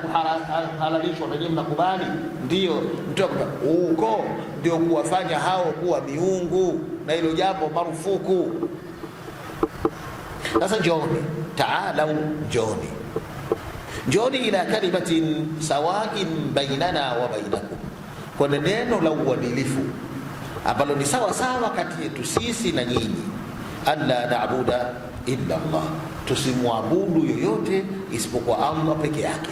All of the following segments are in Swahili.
kuhalalishwa na nyinyi mnakubali? Ndio. Mtume huko ndio kuwafanya hao kuwa miungu, na hilo jambo marufuku. Sasa njooni, taalau, njooni, njooni ila kalimatin sawain bainana wa bainakum, kwa neno la uadilifu ambalo ni sawa sawa kati yetu sisi na nyinyi, alla naabuda illa Allah, tusimwabudu yoyote isipokuwa Allah peke yake.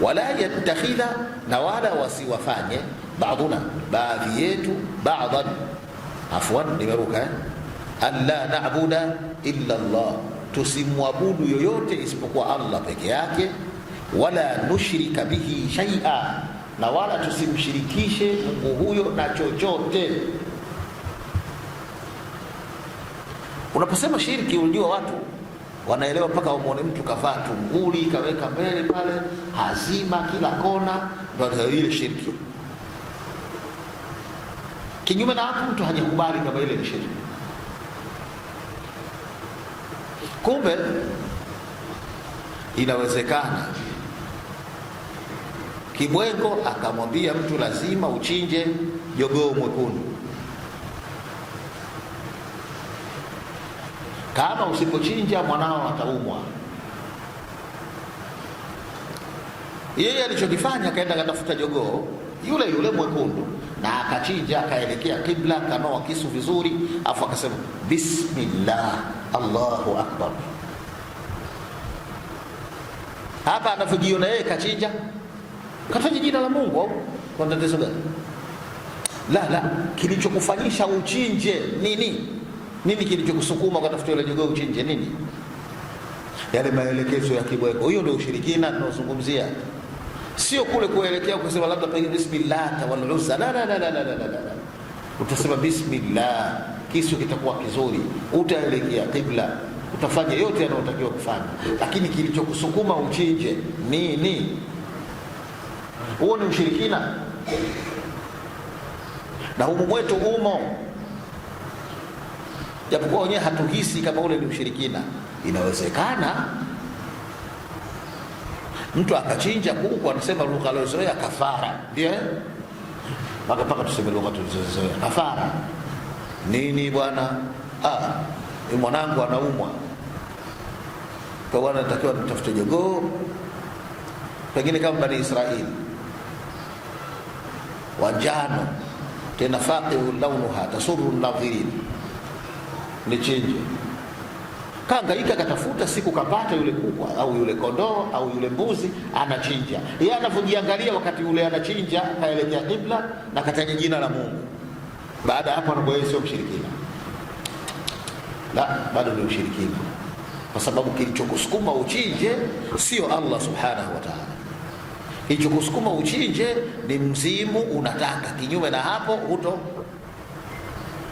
Wala yattakhidha, na wala wasiwafanye, baaduna, baadhi yetu, ba'dan, afwan, nimeruka eh? Alla naabuda illa Allah, tusimwabudu yoyote isipokuwa Allah peke yake. Wala nushrika bihi shay'a, na wala tusimshirikishe Mungu huyo na chochote. Unaposema shirki, unajua watu wanaelewa mpaka wamwone mtu kavaa tunguli kaweka mbele pale, hazima kila kona, ndio ile shirki. Kinyume na hapo, mtu hajakubali kama ile ni shirki. Kumbe inawezekana kibwengo akamwambia mtu lazima uchinje jogoo mwekundu. Kama usipochinja mwanao ataumwa. Yeye alichokifanya akaenda akatafuta jogoo yule yule mwekundu na akachinja, akaelekea kibla, akanoa kisu vizuri, afu akasema bismillah, Allahu akbar. Hapa anavyojiona yeye kachinja, kataja jina la Mungu au kwa tatizo gani? La, la, kilichokufanyisha uchinje nini? Nini kilichokusukuma ukatafuta yule jogoo uchinje nini? Yale maelekezo ya kibweko. Hiyo ndio ushirikina tunaozungumzia, sio kule kuelekea kusema labda pengine bismillah wal uzza. La, la, la, la, la, la, la. Utasema bismillah, kisu kitakuwa kizuri, utaelekea kibla, utafanya yote yanayotakiwa kufanya, lakini kilichokusukuma uchinje nini? Huo ni ushirikina, na humu mwetu umo, japokuwa wenyewe hatuhisi kama ule ni ushirikina. Inawezekana mtu akachinja kuku, anasema lugha aliyozoea kafara, ndio eh, mpaka tuseme lugha tulizozoea kafara nini bwana? Ah, mwanangu anaumwa kwa bwana, natakiwa nitafute jogoo, pengine kama Bani Israeli wanjano, tena faqihu launuha tasuru nadhirin, nichinje. Kaangaika katafuta siku kapata yule kuku au yule kondoo au yule mbuzi, anachinja. Yeye anavyojiangalia wakati yule anachinja, kaelekea kibla na kataja jina la Mungu. Baada ya hapo anakuwa yeye sio mshirikina, la, bado ni ushirikina, kwa sababu kilichokusukuma uchinje sio Allah subhanahu wa ta'ala. Kilichokusukuma uchinje ni mzimu unataka, kinyume na hapo huto.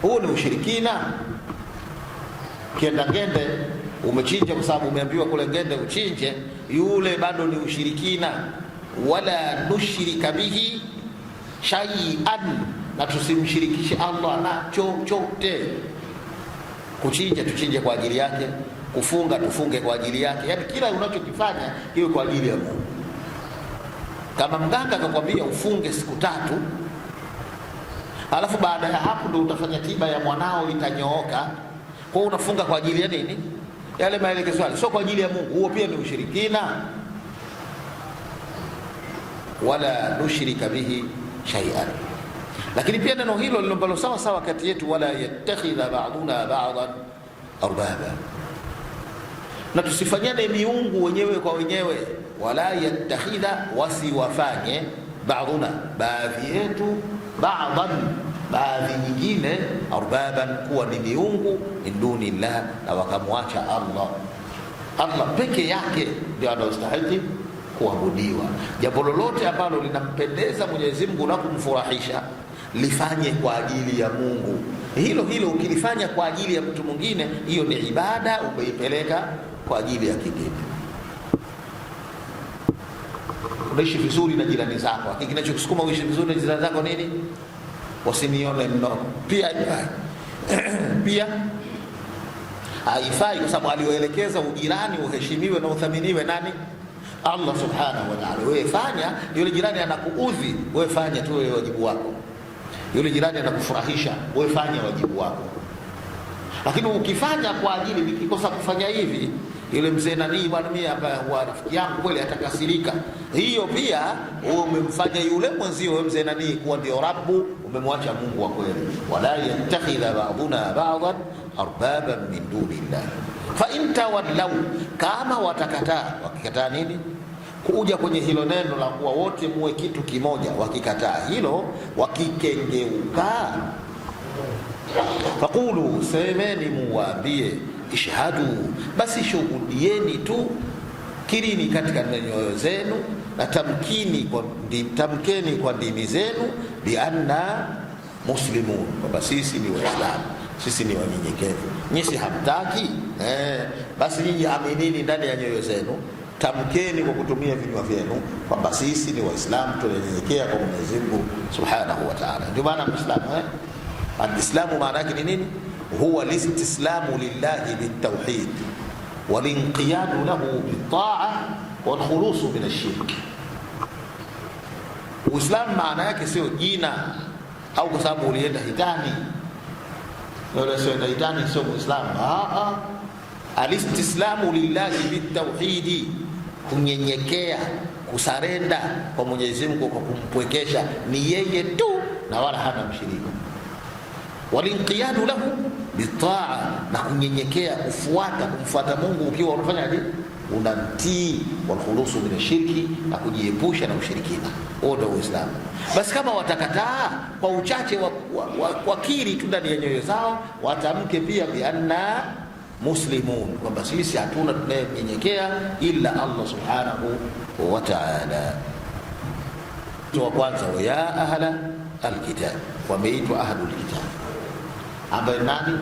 Huu ni ushirikina. Kienda ngende umechinja kwa sababu umeambiwa kule ngende uchinje, yule bado ni ushirikina. Wala nushrika bihi shay'an, na tusimshirikishe Allah na chochote. Kuchinja tuchinje kwa ajili yake, kufunga tufunge kwa ajili yake, yaani kila unachokifanya iwe kwa ajili ya Mungu. Kama mganga akakwambia ufunge siku 3, alafu baada ya hapo ndo utafanya tiba ya mwanao itanyooka, kwa hiyo unafunga kwa ajili ya nini? Yale maelekezo yale, sio kwa ajili ya Mungu. Huo pia ni ushirikina. Wala nushrika bihi shay'an. Lakini pia neno hilo lilombalo sawa sawa kati yetu, wala yattakhidha ba'duna ba'dan arbaba, na tusifanyane miungu wenyewe kwa wenyewe. Wala yattakhidha, wasiwafanye, ba'duna, baadhi yetu, ba'dan, baadhi nyingine, arbaban, kuwa ni miungu, min dunillah, na wakamwacha Allah. Allah peke yake ndio anastahili kuabudiwa. Jambo lolote ambalo linampendeza Mwenyezi Mungu na kumfurahisha lifanye kwa ajili ya Mungu. Hilo hilo ukilifanya kwa ajili ya mtu mwingine, hiyo ni ibada umeipeleka kwa ajili ya kingine. Unaishi vizuri na jirani zako, lakini kinachokusukuma uishi vizuri na jirani zako nini? Wasinione mnono. Pia pia haifai, kwa sababu alioelekeza ujirani uheshimiwe na uthaminiwe nani? Allah subhanahu wa ta'ala. Wewe fanya, yule jirani anakuudhi, wewe fanya tu wewe wajibu wako. Yule jirani anakufurahisha, wewe fanya wajibu wako. Lakini ukifanya kwa ajili, nikikosa kufanya hivi, yule mzee nani bwana, mimi hapa wa rafiki yangu kweli atakasirika. Hiyo pia wewe umemfanya yule mwenzio, wewe mzee nani, kuwa ndio rabu, umemwacha Mungu wa kweli. Wala yattakhidha ba'duna ba'dan arbaban min dunillah fa in tawallau, kama watakataa. Wakikataa nini? Kuja kwenye hilo neno la kuwa wote muwe kitu kimoja. Wakikataa hilo, wakikengeuka, faqulu, semeni muwaambie, ishhadu, basi shuhudieni tu, kirini katika nyoyo zenu na tamkini kwa, tamkeni kwa ndimi zenu, bianna muslimun, kwamba sisi ni Waislamu, sisi ni wanyenyekevu. Nyinyi hamtaki basi nyinyi aminini ndani ya nyoyo zenu, tamkeni kwa kutumia vinywa vyenu kwamba sisi ni Waislamu, tunanyenyekea kwa Mwenyezi Mungu Subhanahu wa Ta'ala. Ndio maana Muislamu alislamu maana yake ni nini? Huwa listislamu lillahi bitawhid walinqiyadu lahu bitaa walkhulusu min ashirk. Uislamu maana yake sio jina au kwa sababu ulienda hitani. Yule sio hitani sio Muislamu. Alistislamu lillahi bitauhidi, kunyenyekea, kusarenda kwa Mwenyezi Mungu kwa kumpwekesha ni yeye tu na wala hana mshirika. Walinqiyadu lahu bitaa, na kunyenyekea, kufuata, kumfuata Mungu ukiwa unafanyaje? Unamtii. Walkhulusu min ashirki, na kujiepusha na ushirikina. Huo ndio Uislamu. Basi kama watakataa kwa uchache wakiri tu ndani ya nyoyo zao, watamke pia bianna muslimun, kwamba sisi hatuna tunayemnyenyekea ila Allah subhanahu wa ta'ala. Wa kwanza wa ya ahla alkitab, wameitwa ahlul kitab, ambaye nani?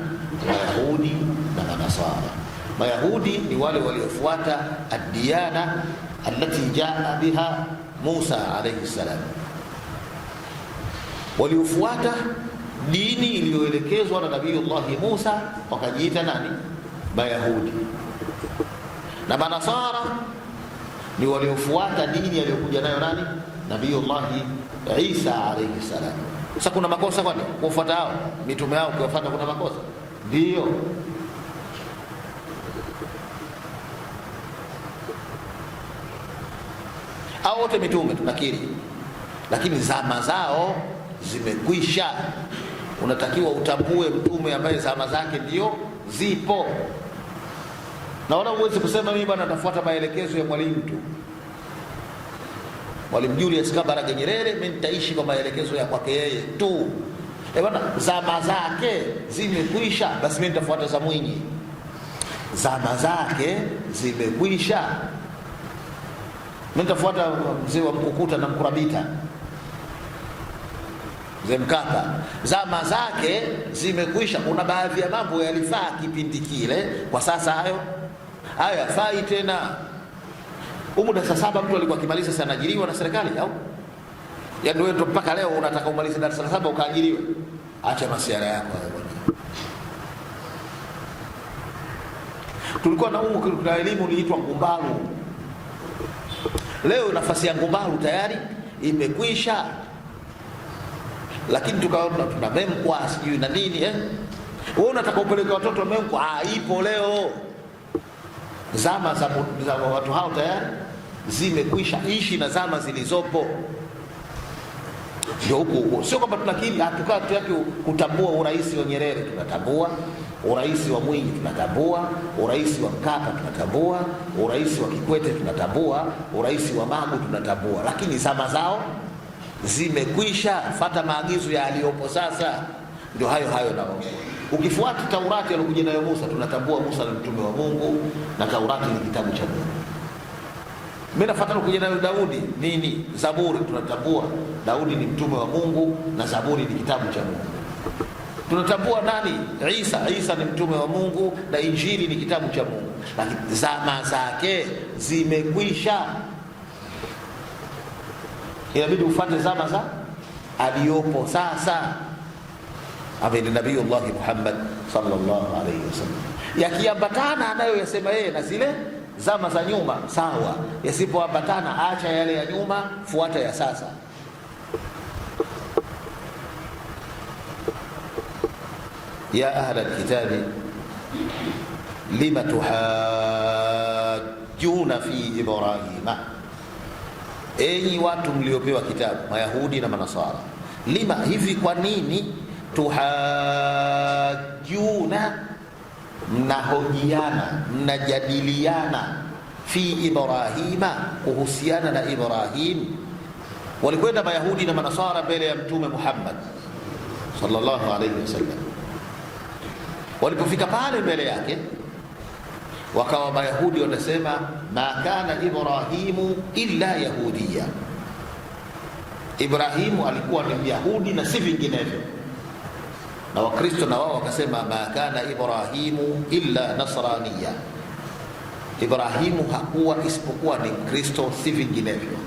Mayahudi na Manasara. Mayahudi ni wale waliofuata ad-diyana allati jaa biha Musa alayhi salam, waliofuata dini iliyoelekezwa na Nabiyullahi Musa, wakajiita nani? Mayahudi. Na Manasara ni waliofuata dini aliyokuja nayo nani? Nabiyullahi Isa alayhi salam. Sasa kuna makosa kwani kufuata hao mitume hao? Kuwafuata kuna makosa? Ndio. Hao wote mitume tunakiri, lakini zama zao zimekwisha. Unatakiwa utambue mtume ambaye zama zake ndio zipo, na wala huwezi kusema mimi bwana nafuata maelekezo ya mwalimu tu, Mwalimu Julius Kambarage Nyerere, mimi nitaishi kwa maelekezo ya kwake yeye tu. Eh bwana, zama zake zimekwisha, basi mimi nitafuata za Mwinyi. Zama zake zimekwisha, mimi nitafuata mzee wa Mkukuta na Mkurabita, mzee Mkapa. Zama zake zimekwisha. Kuna baadhi ya mambo yalifaa kipindi kile, kwa sasa hayo hayafai tena. Humu darasa saba mtu alikuwa akimaliza sana anaajiriwa na serikali au? Yaani wewe ndo mpaka leo unataka umalize darasa la saba ukaajiriwe? Acha masiara yako hayo bwana. Tulikuwa na humu kuna elimu iliitwa ngumbaru. Leo nafasi ya ngumbaru tayari imekwisha. Lakini tukaona tuna memkwa sijui na nini Wewe unataka upeleke watoto memkwa? Ah, ipo leo. Zama za watu hao tayari zimekwisha. Ishi na zama zilizopo. Ndio huko huko. Sio kwamba tunakiri hatukaa tutaki kutambua urais wa Nyerere, tunatambua urais wa Mwinyi, tunatambua urais wa Mkapa, tunatambua urais wa Kikwete, tunatambua urais wa Magu, tunatambua, lakini zama zao zimekwisha. Fata maagizo ya aliyopo sasa. Ndio hayo hayo na ukifuata Taurati aliyokuja nayo Musa, tunatambua Musa ni mtume wa Mungu na Taurati ni kitabu cha Mungu. Mimi nafuata kuja nayo Daudi nini? Zaburi, tunatambua Daudi ni mtume wa Mungu na Zaburi ni kitabu cha Mungu. Tunatambua nani? Isa, Isa ni mtume wa Mungu na Injili ni kitabu cha Mungu, lakini zama zake zimekwisha. Inabidi ufuate zama za aliyopo sasa, ambaye ni Nabiyullah Muhammad sallallahu alayhi wasallam, yakiambatana anayoyasema yeye na zile zama za nyuma, sawa. Yasipoambatana, acha yale ya nyuma, fuata ya sasa. Ya ahla alkitabi lima tuhajjuna fi Ibrahima, enyi watu mliopewa kitabu, Mayahudi na Manasara. Lima, hivi kwa nini? Tuhajjuna, mnahojiana, mnajadiliana, fi Ibrahima, kuhusiana na Ibrahim. Walikwenda Mayahudi na Manasara mbele ya Mtume Muhammad sallallahu alayhi wasallam. Walipofika pale mbele yake, wakawa Mayahudi wanasema ma kana Ibrahimu illa yahudiya, Ibrahimu alikuwa ni Myahudi na si vinginevyo. Na Wakristo na wao wakasema ma kana Ibrahimu illa nasraniya, Ibrahimu hakuwa isipokuwa ni Mkristo si vinginevyo.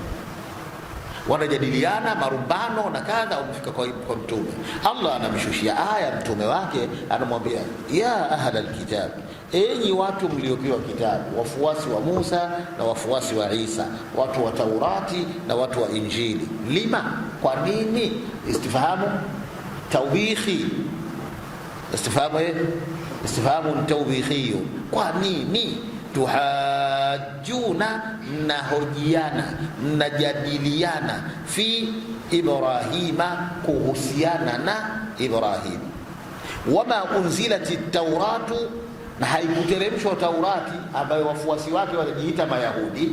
Wanajadiliana marumbano na kadha, wamefika kwa Mtume. Allah anamshushia aya mtume wake, anamwambia ya ahla alkitab, enyi watu mliopewa kitabu, wafuasi wa Musa na wafuasi wa Isa, watu wa Taurati na watu wa Injili. Lima, kwa nini? Istifhamu tawbihi, istifhamu istifhamu tawbihi, kwa nini tuhajuna, mnahojiana mnajadiliana, fi Ibrahima, kuhusiana na Ibrahim. Wama unzilat tauratu, na haikuteremshwa Taurati ambayo wafuasi wake walijiita Mayahudi.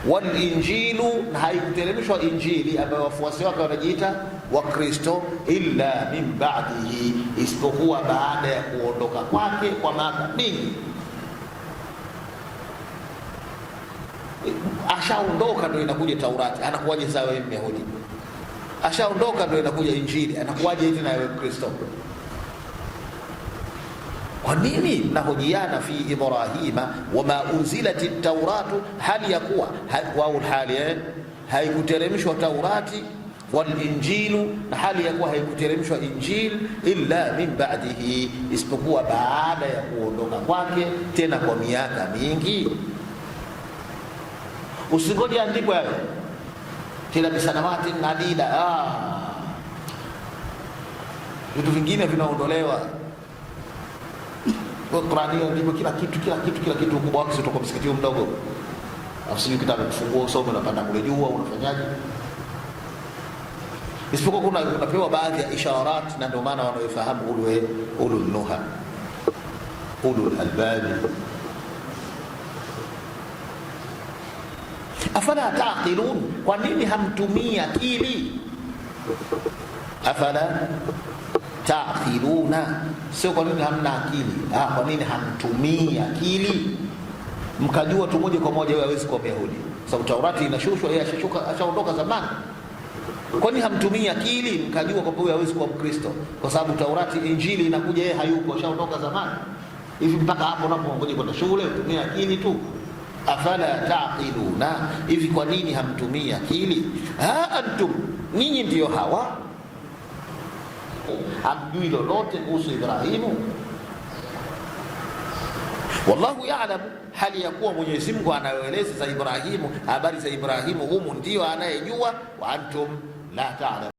Walinjilu, na haikuteremshwa Injili ambayo wafuasi wake wanajiita Wakristo. Illa min ba'dihi, isipokuwa baada ya kuondoka kwake kwa miaka mingi. Ashaondoka ndo inakuja Taurati, anakuwaje sawa wewe Myahudi? Ashaondoka ndo inakuja Injili, anakuwaje hivi na wewe Mkristo? Kwa nini mnahojiana fi Ibrahima wama unzilat tauratu, hali ya kuwa wau hali haikuteremshwa Taurati walinjilu, na hali ya kuwa haikuteremshwa Injil illa min ba'dihi, isipokuwa baada ya kuondoka kwake, tena kwa miaka mingi. Usingoje andikwe hayo tena bisanawati nadida. Vitu vingine vinaondolewa. Qurani ndipo kila kitu, kila kitu, kila kitu. Ukubwa wake sio msikiti mdogo, afu kitabu kufungua usome, unapanda kule juu, unafanyaje? Isipokuwa kuna unapewa baadhi ya isharat, na ndio maana wanaoifahamu ulul nuha, ulul albabi. Afala taqilun, kwa nini hamtumii akili? Afala taqiluna, sio kwa nini hamna akili. Kwa nini hamtumii akili? Mkajua tu moja kwa moja wewe hawezi kuwa Myahudi, sababu Taurati inashushwa, yeye ashashuka, ashaondoka zamani. Kwa nini hamtumii akili mkajua kwamba huyu hawezi kuwa Mkristo? Kwa sababu Taurati, Injili inakuja, yeye hayuko, ashaondoka zamani. Hivi mpaka hapo unapongoja kwenda shule utumie akili tu? Afala taqiluna, hivi kwa nini hamtumii akili? Ha antum, ninyi ndiyo hawa, hamjui lolote kuhusu Ibrahimu. Wallahu ya'lamu, hali ya kuwa Mwenyezi Mungu anayoeleza za Ibrahimu, habari za Ibrahimu humu ndiyo anayejua. Wa antum la ta'lamun.